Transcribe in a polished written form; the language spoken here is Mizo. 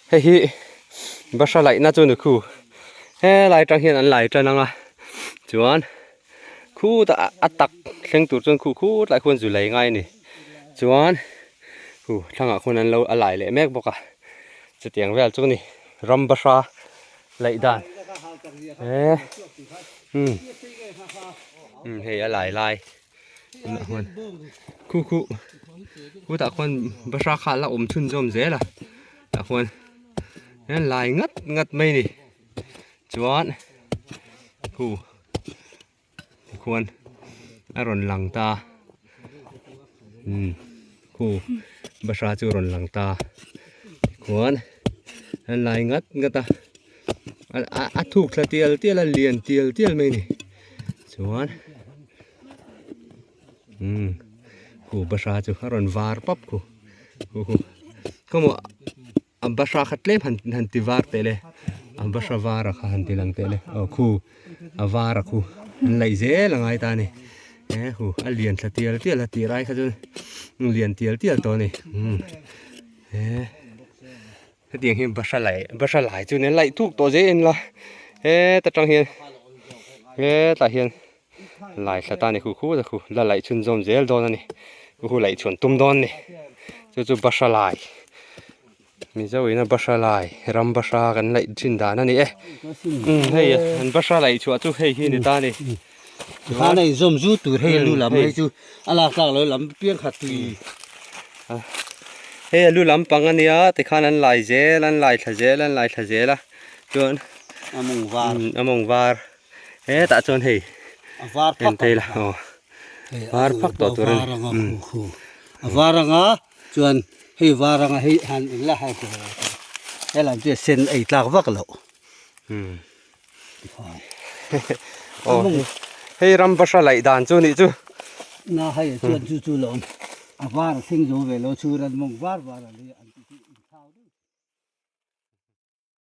Hei hi bahra laihna chu ni khu helai atang hian an lai tan ang a chuan khutah a tak thleng tur chuan khu khutlai khuan zu lei ngai a ni chuan khu thlangah khuan an lo a lai leh mek bawk a chutiang vel chu a ni ram bahra laih dan eh umm umm hei a lai lai. Tunah khuan khu khu khutah khuan bahra kha a la awm chhunzawm zel a tah khuan hian lai ngat ngat mai a ni chuan khu tikhuan a rawn lang ta umm khu bahra chu a rawn lang ta tikhuan an lai ngat ngat a a thuk thla tial tial a lian tial tial mai a ni chuan umm khu bahra chu a rawn var pap khu khu khu khawmaw a bahra kha tlem han han ti var teh le a bahra var a kha han ti lang teh le aw khu a var a khu an laih zel a ngai ta a ni he hu a lian thla tial tial a tih lai kha chuan lian tial tial tawh a ni umm he. Hetiang hi bahra laih bahra lai chu nia laih thuk tawh zel en la heta tang hian hetah hian lai thla ta a ni khu khu ta khu la laih chhunzawm zel dawn a ni khu khu laih chhuan tum dawn a ni chu chu bahra lai mizo ina bahra lai ram bahra kan laih thin dan a ni e umm hei an bahra laih chhuah chu hei hi a ni ta a ni. Tikhan a inzawm zu tur hei a lu lam hei chu a lak tlak lo lam piang khat tui. Hei a lu lam pang a nia tikhan an lai zel an lai thla zel an lai thla zel a chuan a mawng var a mawng var hetah chuan hei a var phak en thei la aw var phak tawh tur a ni a var anga chuan hei var anga hei han eng la hai helam chu a sen ei tlak vak loh. Aw hei ram bahra laih dan chu nih chu. Na hei chuan chu chu lo a var a thleng zo ve lo chu ran mawng var var a ni.